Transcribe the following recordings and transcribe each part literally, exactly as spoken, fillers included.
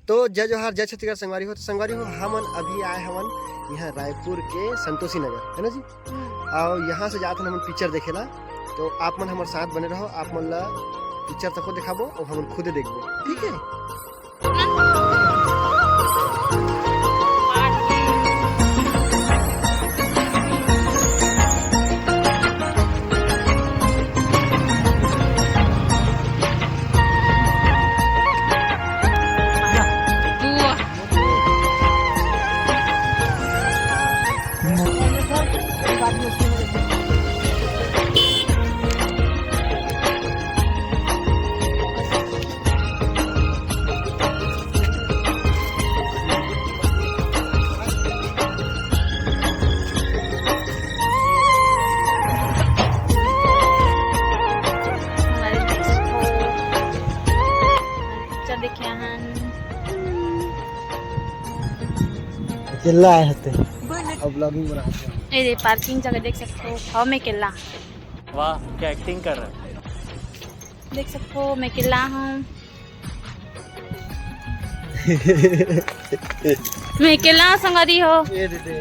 तो जय जोहार, जय छत्तीसगढ़ संगवारी हो। तो संगवारी हो, हमन अभी आए हवन यहाँ रायपुर के संतोषी नगर, है ना जी? और यहाँ से जात हन हमन पिक्चर देखेला। तो आप मन हमर साथ बने रहो, आप मन ला पिक्चर तको दिखाबो और हमन खुदे देखबो, ठीक है? पिक्चर देखे हन। अकेला आए हते। अब vlogging बनाते हैं। ए रे, पार्किंग जगह देख सकते हो। हाँ, मैं अकेला। वाह, क्या एक्टिंग कर रहा है। देख सकते हो, मैं अकेला हूँ। मैं अकेला हूँ, संगवारी हो। ये दे दे।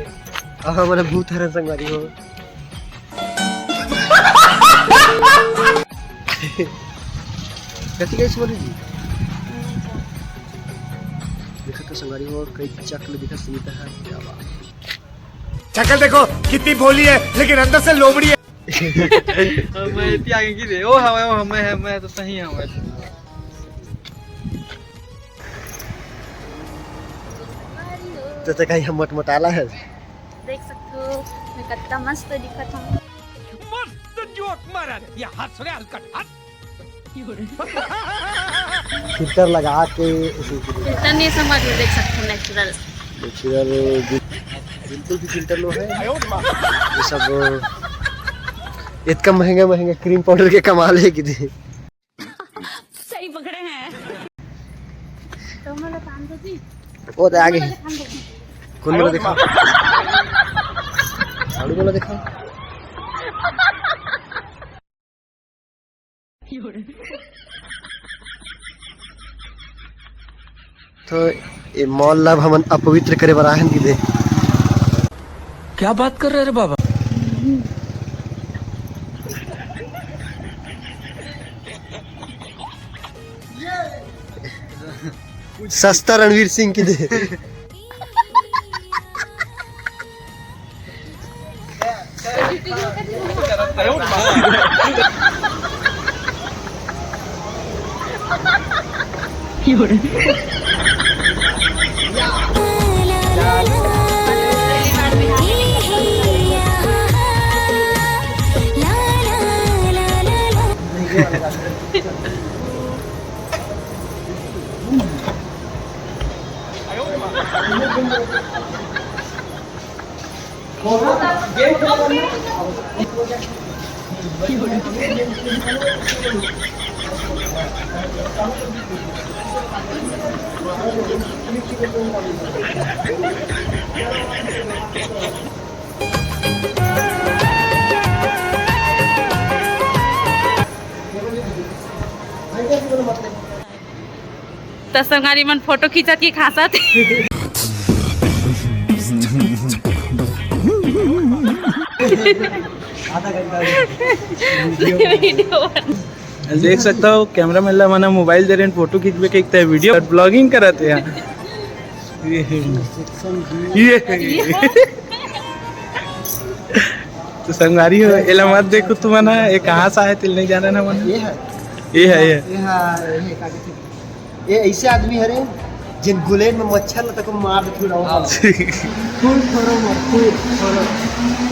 अब हमारा भूत हरन, संगवारी हो। कथी कही बोली जी? देखा तो संगवारी हो, कई चक्ल दिखा सुनीता है, क्या बात। शक्ल देखो कितनी भोली है, लेकिन अंदर से लोमड़ी है। मैं इतनी आगे की दे, ओ हमें, ओ हमें है, मैं तो सही हूँ। तो, तो कहीं हम मटमटाला है। देख सकते हो, मैं कितना मस्त दिखत हूँ। मस्त जोक मारा रे, ये हंस रे हलकट, हंस। फिल्टर लगा के इसी फिल्टर नहीं समझ में, देख सकते हो, नेचुरल। नेचुरल बिल्कुल भी फिल्टर नो है। ये सब इतना महंगा महंगा क्रीम पाउडर के कमाल है कि दे। सही पकड़े हैं। तो मतलब काम तो थी। वो तो आगे। मतलब काम तो थी। कौन वाला देखा? झाड़ू वाला देखा? तो ये मॉल ला हमन अपवित्र करे बर आए हन कि दे। क्या बात कर रहे रे बाबा? सस्ता रणवीर सिंह की दे। त संगवारी मन फोटो खींचत की खासत। वीडियो बन- देख सकता हो, कैमरा मैन ला मना मोबाइल दे रहे हैं, फोटो खींचबे के, एक तो वीडियो ब्लॉगिंग करत है। ये, ये। तो संगवारी हो, एला मत देखो तुमन ह, ये कहाँ से आए, तेल नहीं जाना ना मन। ये है। ये है, ये। ये है, ये है, का कहते हैं? ये ऐसे आदमी हरे, जिन गुलेन में मच्छर ल तको मार दे, फिर आओ। हाँ। फूल फोड़ो मत, फूल फोड़ो,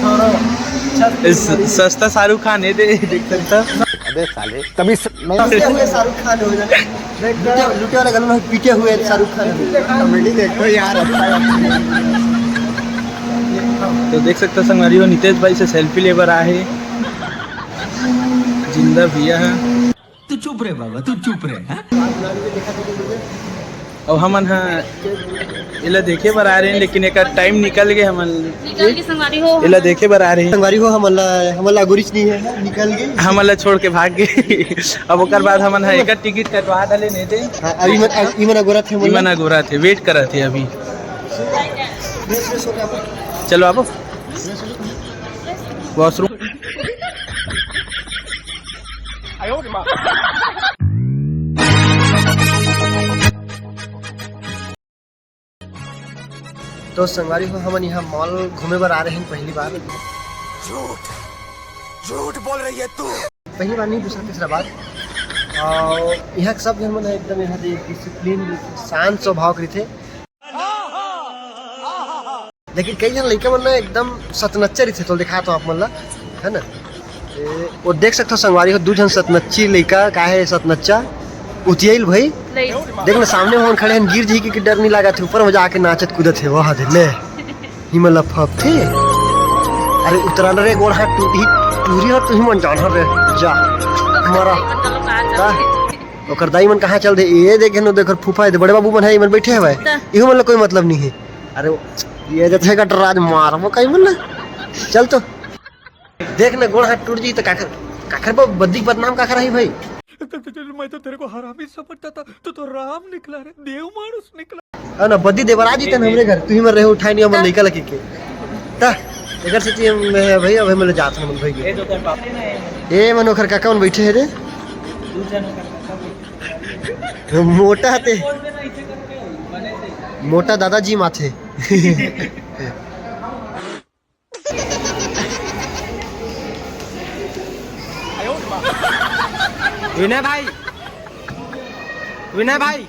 फोड़ो। छत पे इस मारी। सस्ता शाहरुख खान है दे, देख सकता। अबे साले, तभी स-, मैं पीटे हुए शाहरुख खान हो जाने। लुटे, लुटे वाले गलों में पीटे हुए शाहरुख खान। कॉमेडी देखो यार, अच्छा है। तो देख सकता संगवारी हो, नितेश भाई से सेल्फी लेबर आए हे। जिंदा भैया है। तू चुप रहे बाबा, तू चुप रहे, हाँ? अउ हमन ह एला देखे बर आ रहे हैं, लेकिन एकर टाइम निकल गए। हमन निकल के संगवारी हो, एला देखे बर आ रहे हैं। संगवारी हो, हमन ला, हमन ला गुरिच नहीं है, निकल गए। हमन ला छोड़ के भाग गए। अब ओकर बाद हमन ह एकर टिकट कटवा डाले नहीं दे। हाँ, अभी मन, अभी मन अगोरा थे, इमन अगोरा थे, वेट करत थे अभी। चलो आबो। वॉशरूम। तो संगवारी हो, हमन यहाँ मॉल घूमे बर आ रहे हैं पहली बार। झूठ, झूठ बोल रही है तू। पहली बार नहीं, दूसरा तीसरा बार। और यहाँ के सब झन मन ह एकदम यहाँ के डिसिप्लिन, शांत स्वभाव के रहिथे। लेकिन कई झन लइका मन ना एकदम सतनच्चा रहिथे, तो दिखात हो आप मन ला, है ना? ए, वो देख सकथो संगवारी हो, दू झन सतनच्ची लइका, का है सतनच्चा, उतियाइल भाई। देख ना, सामने में खड़े हैं, गिर जी के डर नहीं लागत है, ऊपर में जाके नाचत कूदत है, वाह दे ले, ही मन ला फपथे। अरे उतरा न रे, गोड़ हाथ टूटी, टूरी हो तुही मन जान रे, जा, मरा। का? ओकर दाई मन कहाँ चल दे? ये देखे नो, देख फूफा है, बड़े बाबू मन है, ये मन बैठे हवय। त- इहो मन ला कोई मतलब नहीं है। अरे ये जथे कटराज मार वो कहीं मन ला। चल तो देख ना, गोड़ हाथ टूट जी तो काखर, काखर ब-, बद्दी के बदनाम काखर रही भाई। मैं तो तेरे को हरामी समझता था, तू तो राम निकला रे, देव मानुष निकला। है ना, बद्दी देवराज जी तन हमरे घर, तुही मन रहे उठाए नहीं हमर लइका लकी के। ता एकर से हम भाई, अब हम ले जात हन भाई। ए मन ओखर काका मन बैठे है रे। मोटा ते, मोटा दादाजी माथे। विनय भाई, विनय भाई।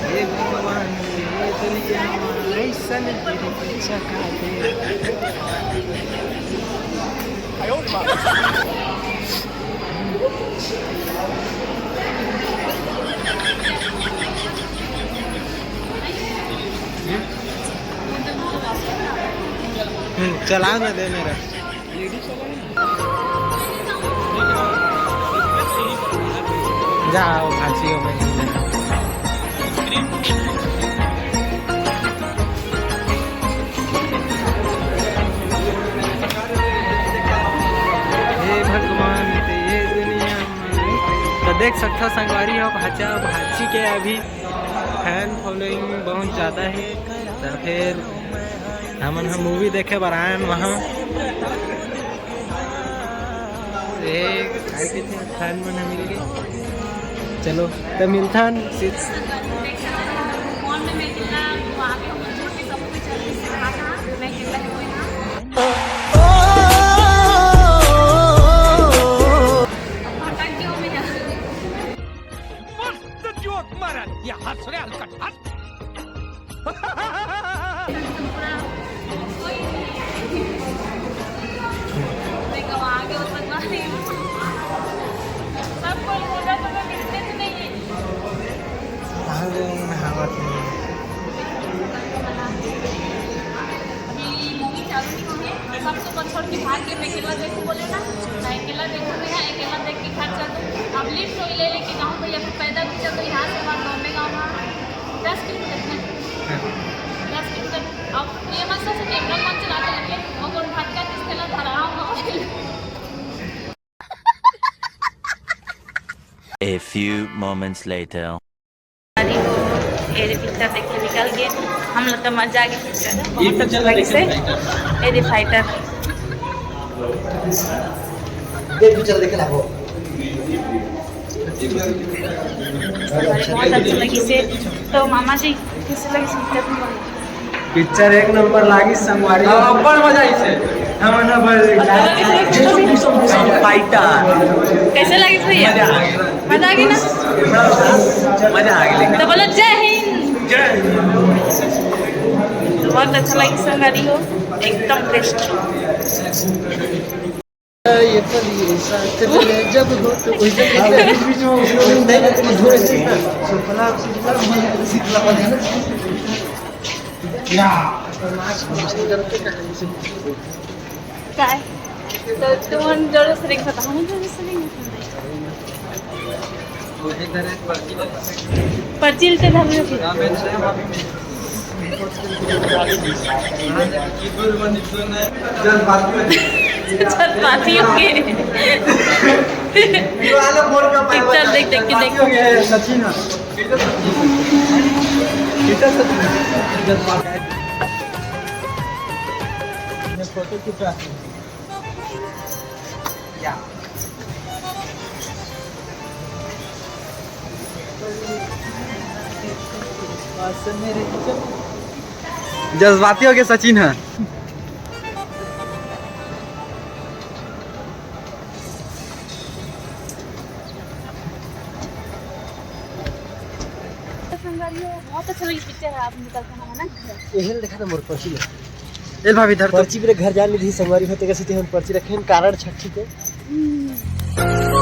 हे भगवान, ये दुनिया में ऐसन गिरी बच्चा का दे। हम्म, चला ना दे मेरा। जाओ, फांसी हो गई। हे भगवान, ते ये दुनिया में। तो देख सकथो संगवारी हो, भांचा भांची के अभी फैन फॉलोइंग बहुत ज़्यादा है। तो फिर हमन ह मूवी देखे बर आयन वहाँ। ए, काय कहिथे, फैन मन ह मिल गए। चलो, त मिलथन। मॉल में मैं कितना, वहाँ पे हम लोग झूठ के सब कुछ जल्दी से कहा था, मैं कितना है कोई ना। भटक गया हूँ मैं यहाँ। मस्त जोक मारा, ये हंस रहे हलकट, हंस। अभी मूवी चालू नहीं हुई है, सब सुपर छोड़ के भाग के मैं अकेला देखूं बोले ना, मैं अकेला देखूं, मैं अकेला देख के घर चल दूं। अब लिफ्ट कोई ले लेके जाऊं भैया, फिर पैदल भी चल दूं यहाँ से वहाँ लौंडे गाँव वहाँ। दस किलोमीटर है। हाँ। दस किलोमीटर। अब ये मत सोचो कि एक मन चला के लेके वो कौन भटका जिसके ला धरा होगा। A few moments later. अरे वो, ये पिक्चर देख के निकल गए। हम लोग तो मजा आ गया पिक्चर में। बहुत अच्छा लगे से। ये फाइटर। ये पिक्चर देखे ना वो। बहुत अच्छा लगी से। तो मामा जी, कैसे लगी पिक्चर? पिक्चर एक नंबर लागी संगवारी। हाँ, अब्बड़ मजा आई से। हम ना बस अच्छा लगी से। फाइटर। कैसे लगी भैया? मजा आ गया। मजा आ गया ना? मजा आ गया। तो बोलो जय हिंद। जय हिंद। तो बहुत अच्छा लगी संगवारी हो, एकदम बेस्ट। ये चलिए साथ में जब हो तो कोई नहीं, नहीं, तुम धुआं से ना, सुफला, सुफला, मन से ना। या। काय? तो तुमन जरूर से नहीं खाता, हम जरूर से नहीं खाता। पर्ची लेते धर रहे थे। जज्बाती हो गए। पिक्चर देख देख के देख। सचिन। फोटो खिंचा। जज्बाती हो गया सचिन है। तो संगवारी हो, बहुत अच्छा लगी पिक्चर है, आप निकल के हम ना घर। एहल देखा था मोर पर्ची ले। एल भाभी धर तो। पर्ची मेरे घर जाने दी संगवारी हो, तेकर सेती हम पर्ची रखे हैं, कारण छठी के। हम्म।